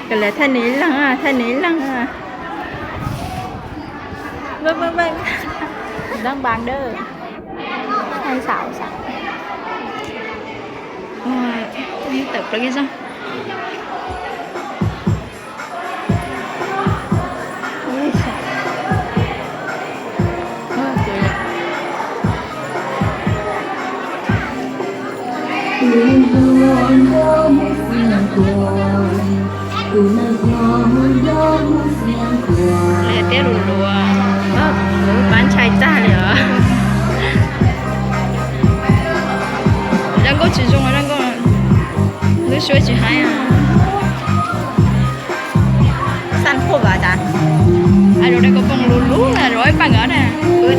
Kom lawv thaij nws ib leeg, thaij nws ib leeg. Vâng, vâng, vâng. Dán bàn đó. Hai sáu sáu. Ui, tawm plaws kiag xwb. Liaj tiab lus luav, kuv pab ntshai tag li os. Zaj nkauj tsis zoo, zaj nkauj lub suab tsis haib. Xaj khuaj vas tas, rau dej kua pooj lub lub, rau ib paj nkawd na. Nws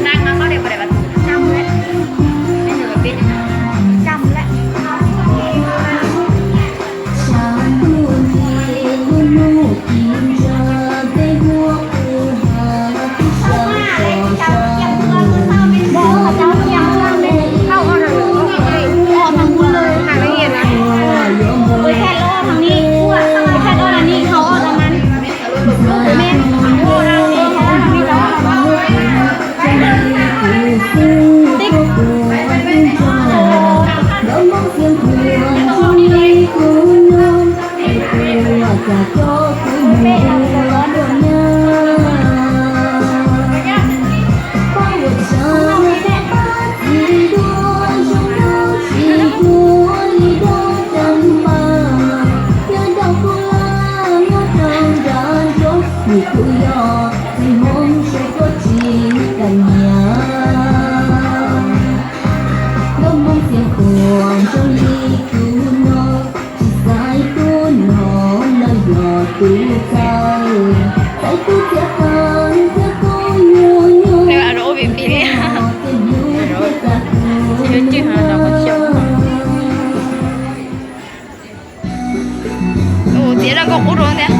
ua rau ub vim pis li. Yuav cwg los koj xyaum. Ua tiav zaj nkauj qub rau thiab.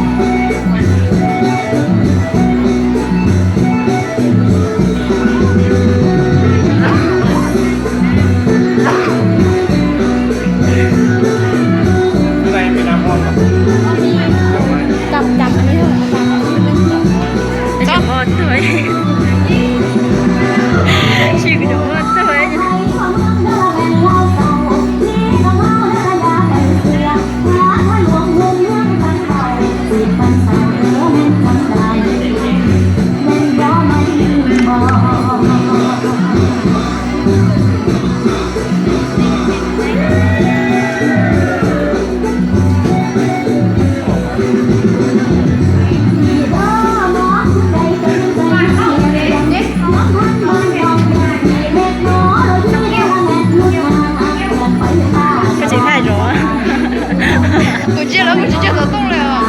Tsis ua tuag, tsis ua tuag. Koj tsis thaij zoo. Kuv ntsia los kuv tsis ntsia xov tooj li os.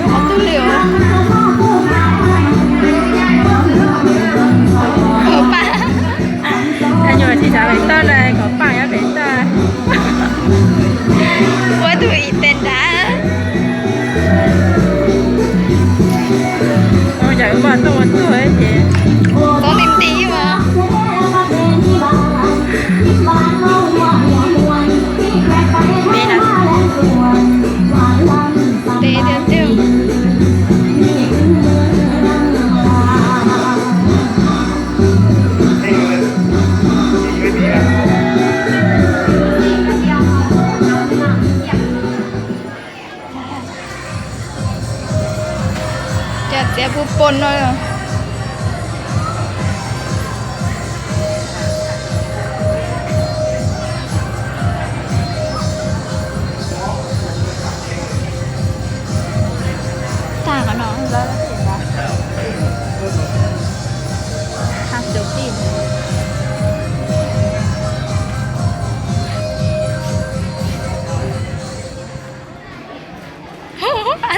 Qhov twg li os? Kom paj. Nyuam tsis xav pem toj na, kom paj nyob pem toj. Ua tus ib tes nrad. Ua cas wb npaj tuaj ua tuag ces txob nti nti mas. Ntev tiag tiag. Cas txiav puag poob no. Tag qhov no lawm. Tag xyov tij.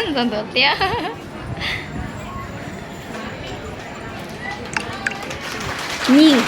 Ntxov ntxov tiag. Nyij.